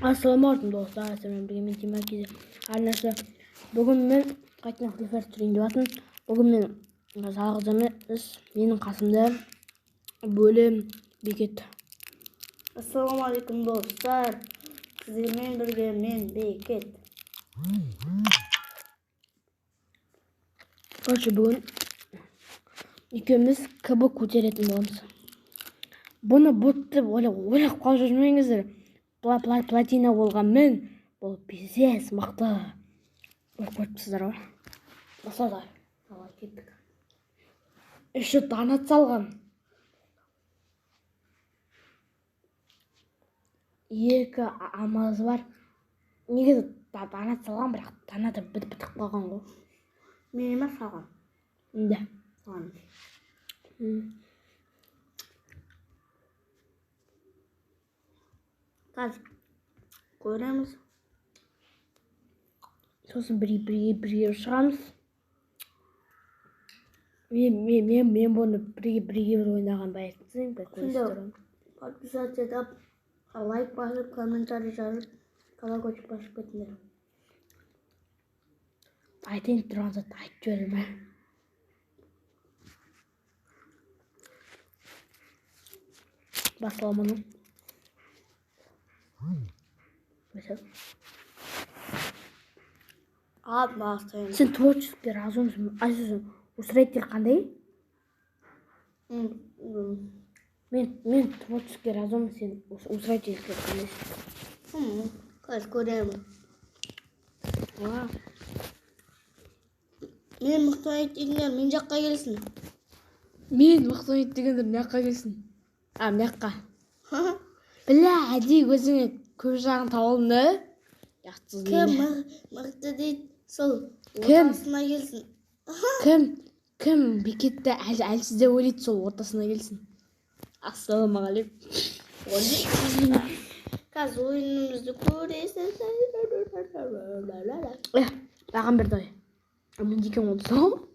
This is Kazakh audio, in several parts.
Ассалаумағалейкум достар, сіздермен бірге мен Тимур Кизі арнасы. Бүгін мен қайтадан Free Fire түсірейін деп жатырмын. Бүгін мен жалғыз емес, менің қасымда Бөлем Бекет. Ассалаумағалейкум достар, сіздермен бірге мен Бекет. Короче, бүгін екеуміз КБ көтеретін боламыз. Бұны бот деп ойлап қалып жүрмеңіздер. Платина болғанмен бұл пиздец мықты. Көріп тұрсыздар ғой. Басада. Давай кеттік. Еще донат салған. 2 алмазы бар. Негізі донат салған, бірақ донаты бітіп қалған ғой. Мен емес салған. Да. Салған. Қазір көреміз. Сосын бірге шығамыз. Мен бұны бірге ойнаған баяғысың. Сонда подписаться етіп, лайк басып, комментарий жазып, колокольчик басып кетіңдер. Айтайын тұрған затты айтып жіберемін. Басыламын оны. Ал бастайын. Сен творческий разумсың. Айсың, устроитель қандай? Мен творческий разум, сен устроитель қандайсың? Қазір көремін. Мен мықты ойнайды дегендер мен жаққа келсін. Мен мықты ойнайды дегендер мына жаққа келсін. А, мына жаққа. Бля, әдейі өзіңе көп жағын тауып алдым да. Ұятсыз Кім неме. мықты дейді, сол Кім? ортасына келсін. Кім Бекетті әлсіз деп ойлайды, сол ортасына келсін. Ассалаумағалейкум. Қазір ойынымызды көресіз. Маған бір дай. Мен екен болды сол.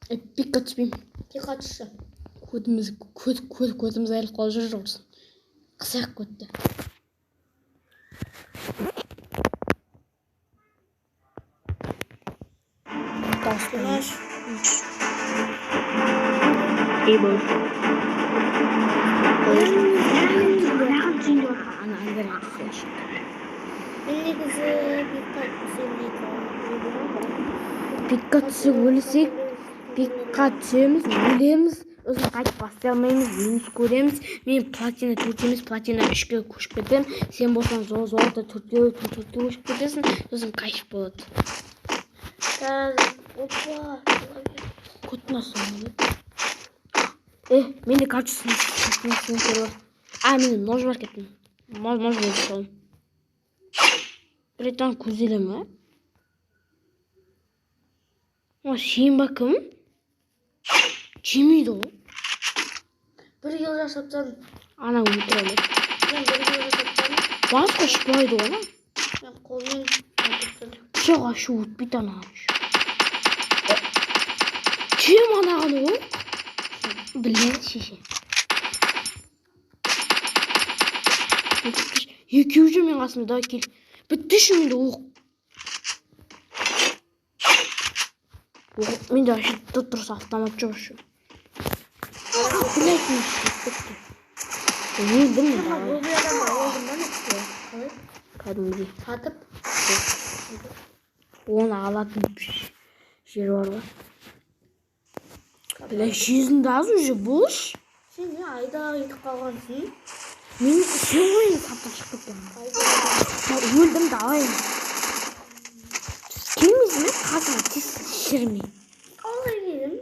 Пикка түспеймін. Пикка түсші. Көтіміз айырылып қалып жүр жоқсың. Қысақ көтті. Димаш. Ей бол. Мен негізі пикка түсемін дейтін. Пикка түсіп өлсек, пикка түсеміз, өлеміз, сосын қайтып бастай алмаймыз, минус көреміз. Мен платина 4 емес, платина 3-ке көшіп кетемін. Сен болсаң золото 4-ке көшіп кетесің, сосын кайф болады. Қазір, опа. Көттің астына. Менде короче снайпер бар. А, менде нож бар кеттім. Нож бар сол. Бір реттен көзделе ме? О, сен ба кім? Жемейді ғой. Бір килл жасап тастадым. Ана өлтіре алмайды. Мен бір килл жасап тастадым. Басқа шықпайды ғой, ана. Мен қолмен атып тастадым. Пышақ ашу өтпейді ана. Кем анаған ол? Біле, шеше. Екеуі жүр менің қасымда, давай кел. Бітті менде оқ. Оқ, менде вообще дұрыс автомат жоқ еще. Блядь, мен бітті. Өлдім мен, давай. Ол бір адам алдым ба мен? Қалай? Кәдімгідей. Сатып. Оны алатын жер бар ғой. Бля, жүзіңді аз уже, болш. Сен не айда кетіп қалғансың? Мен сен ғой енді саптан шығып кеттім. Өлдім, давай. Келмейсің бе? Қасыма тез шірмей. Қалай келдім?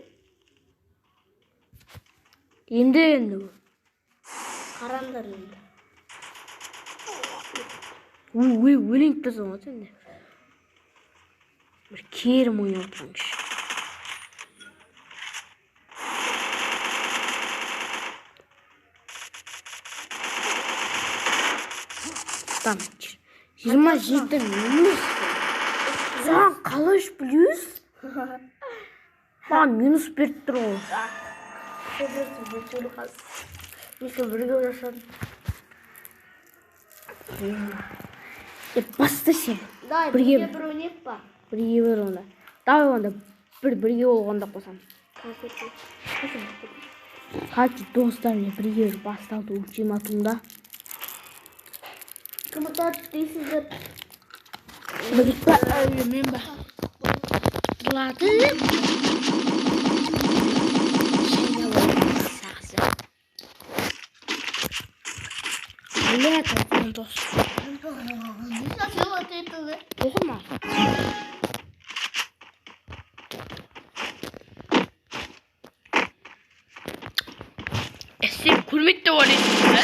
Енді енді. Қараңдар енді. Өлеңіп тұрсың ғой сен де. Бір керім ойнап отырған кіші. Там 27 минус. Саған қалай үш плюс? Маған минус беріп тұр ғой. Мен бірге жасадым. Басты сен. Давай, Бірге бірге бір ойнайық па? Бірге бір онда. Давай онда бірге болғанда қосамын. Короче, достар, мен бірге бір басталды ультиматумда. Кім ұтады дейсіздер? Бірге па? Мен ба? Ладно. Бля, дос. Оқыма. Сен көрмейді деп ойлайсың ба?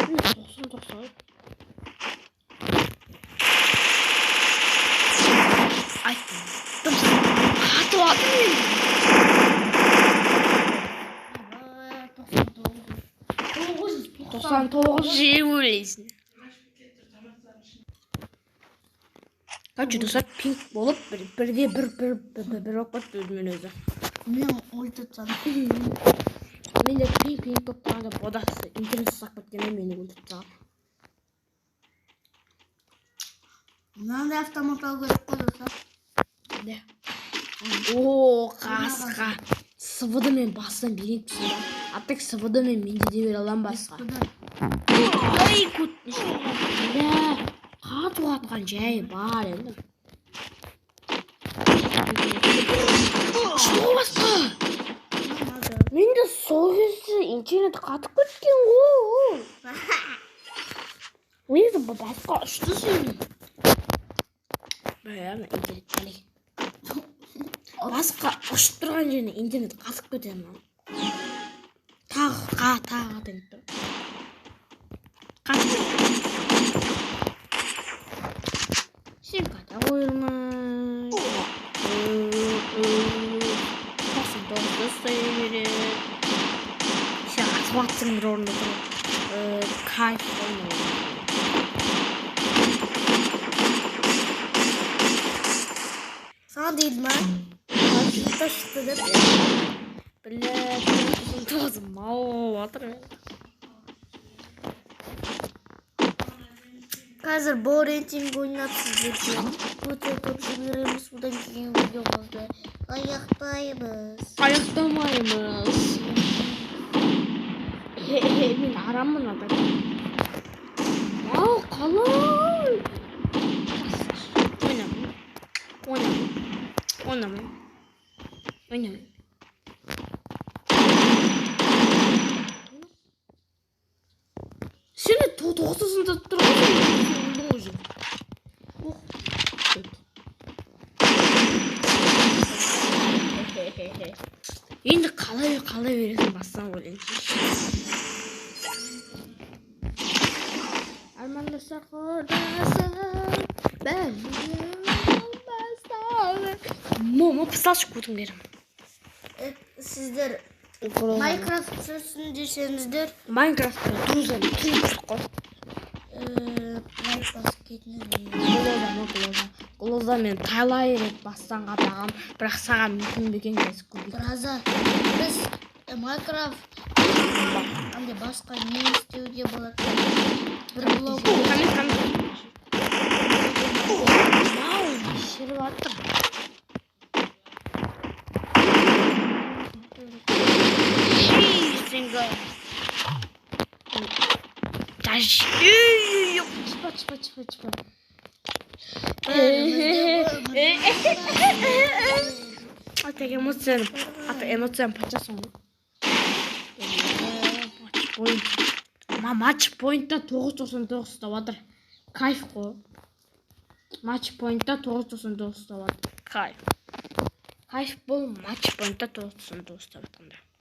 90-90. Айттым. Қатып жатыр мен. 99 жеп өлесің. Короче, достар, пинг болып бірде бір бір бір бір болып кетті өзімен өзі. Мен өлтіріп тастадым. Мен де пинг болып тұрғанда бодасы интернет ұстап кеткенде мені өлтіріп тастаған. Мынандай автомат алу керек қой, достар. Не? О, қасқа. СВД мен бастан берейін түсін. А так СВД мен менде де бере аламын басқа. Ай, көт. Бля, қатып атқан жай бар енді. Что басқа? Менде сол кезде интернет қатып кеткен ғой. Негізі басқа ұшты сенің. Бля, интернет бәле. Басқа ұшып тұрған жеріне интернет қатып кетеді мынау. Тағы, тағы деп тұр. Қатып. Сен қата қойылмай. 99-ды ұстай береді. Сен атып атсың бір орында тұрып. Кайф қой мынау. Саған дейді ма? Шықты шықты деп. Бля, 99 мал болып жатыр. Қазір бұл рейтинг ойнап сіздерге өте көп жібереміз. Одан кейін видеомызды аяқтаймыз. Аяқтамаймыз. Мен араммын ата. Ау, қалай? Ойнамаймын. Ойнамаймын. Ойнамаймын. Ойнамаймын. Сені тоғызында тұр ғой, өлдің уже. Ох. Енді қалай бересің бастан ойлайыншы. Армандаса құрдасым, бәрі Момо пысалшы көтіңдер. Сіздер Майнкрафт түсірсін десеңіздер, Майнкрафтта друзья түсіріп қой. Лайк басып кетіңіздер. Глоза, глоза. Глоза мен талай рет бастан қатағам, бірақ саған мүмкін бе екен қазір көрейік. Біраза біз Майнкрафт андай басқа не істеуге болады? Бір блог. Қане, қане. Мау, шіріп жатыр. Чпа, чпа, чпа, чпа. Ата эмоцияны, ата эмоцияны патшасың ғой. Матч поинт. Матч поинтта 999 ұстап жатыр. Кайф қой. Матч поинтта 999 ұстап жатыр. Кайф. Кайф бұл матч поинтта 999 ұстап жатқанда.